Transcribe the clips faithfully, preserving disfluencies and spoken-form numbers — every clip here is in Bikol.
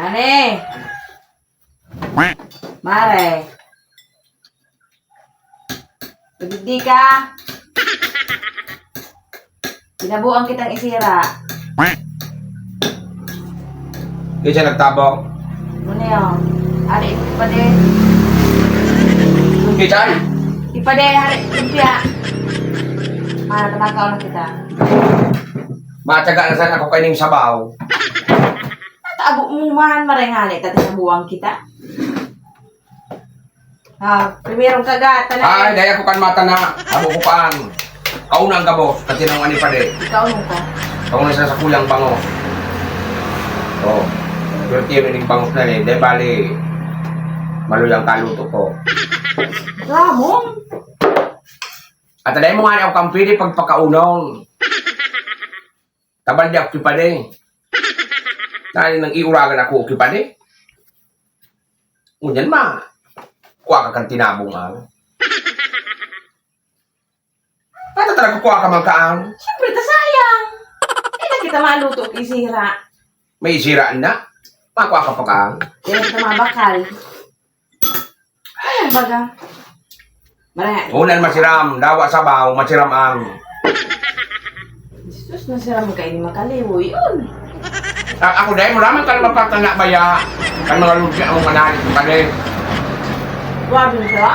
Ani? Mare. Pagdigdi ka. Tinabuan kitang isira. Di siya nagtabok. Ano yun? Ari, ipade. Kitan? Ipade, hari, lumpia. Ah, tabakaw na kita. Mataga na sana ako kaining sabaw. Tabo mo man, marengani, ta tinabuan kita. Ah, primerong kagatan na. Ay, daya ko kan mata na. Abo ko paan. Kauna ang gabos, kasi nang ani pa di. Ikaw mo ko. Kauna sa sakuyang bangos. Oh. Pero tiyo ning bangos na ni, dahil bali, maluyang kaluto ko. Ramon? At dahil mo nga ako kang pwede pagpakaunong. Tabal di ako kipade. Dahil nang iuragan ako kipade. Ngunyan ma, kuha ka kang tinabong ang. Ano talaga kuha ka magkaan? Siyempre, kasayang. Hindi na kita maluto, isira. May isira na. Makuha ka pa kaan. Hindi na kita mabakal. Ay, baga. Maraya. Ulan masiram, dawa sabaw, masiram ang. Jesus, masiram ka, hindi makaliwo yun. A- ako dahil mo naman ka naman patanga baya. Kan mga lugi ang manalig pa rin. Grabe na siya.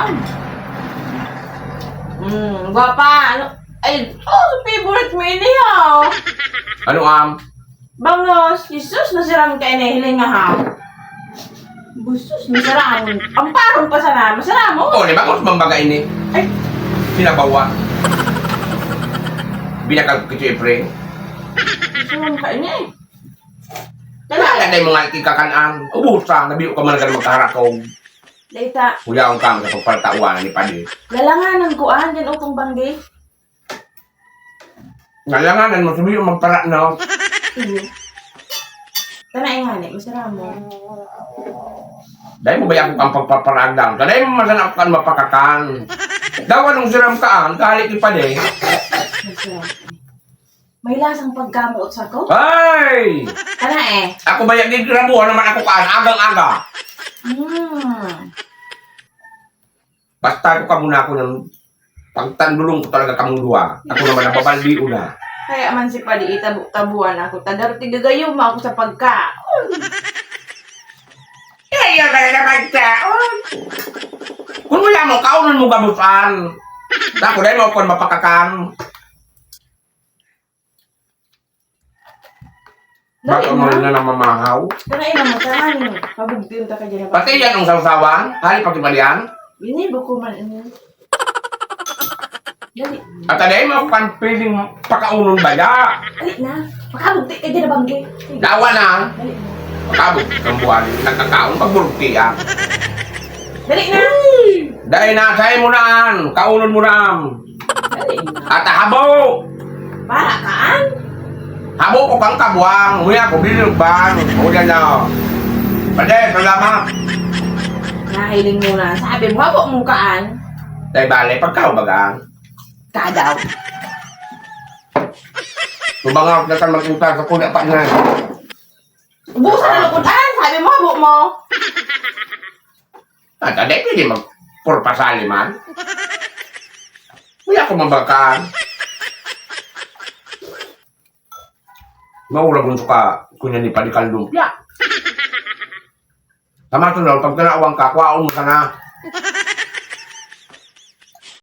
Mm, gwapa. Ano? Ay, oh, favorite mo ini, oh. Ano ang? Bangos, Jesus, masiram ka ini, hiling nga ha. Busus, masiram. Ang parong pa sana, masiram mo. Oh, di ba kung mambaga ini? Ay, Sinabawa. Binakal ko kito, Efren. masiram ka ini. Kaya ka dahil mga ikikakan-an. Ubusa, nabiyo ka man agad magkaharakong. Data, Kuyaon ka ang kapagpaltauan ni Padi. lalanganan ko, ah, dyan utong banggi. Nalanganan mo, sabi yung magpara, no? Iyo. Tanay nga ni, masiram mo. Dahil mo ba yan ang pagpaparagdang? Dahil mo masan ako kan mapakakan. Daw anong siram ka, ang kahalik ni Padi. Masiram. May lasang pagkamoot sa ko. Ay! Tana eh. Ako ba yan? Gigrabuhan naman ako kaan, agang-aga. Hmm. Basta ko kamo na ako ng pagtandulong ko talaga kamong duwa. Ako naman nababaldi una. Kaya man si Padi itabo-tabuan ako. Tadarti gagayuma ako sa pagkaon. Eh, yun talaga magkaon. Kung wala mo, kaunon mo gabusan. Ako dahil mo kung mapakakan. Baka Dali mo na. Na namamahaw. Pero ayun naman, saan? Pabugtiyon ka ka dyan. Pati yan ang sawsawan. Hali pati ba yan? Ini, buko man ini. Dali. At alay mo, pan piling pakaunon ba ya? Dali na. Makabugti ka dyan na banggi. Sige. Dawa na. Dali na. Makabog ang buwan. Nagkakaon, pagburti yan. Dali na. Dahil nasay mo naan. Kaunon mo naan. Dali na. At habo. Para kaan? Habo ko kang kabuang. Uya ko, bilog ba? Uya na. Pwede, salamat. Nahiling mo na. Sabi mo, habo mong kaan. Dahil bale, pagkaon baga. Kadaw. Tumangaw na ka mag-utar sa pula pa na. Ubus na lukod an. Sabi mo, habo mo. Ah, dahil pwede magpurpasali man. Uya ko mabakaan. Mauragon ka, kunya ni Padi kan lumpia. Tama to, no? Pag tinawag ka, kwaon mo ka na.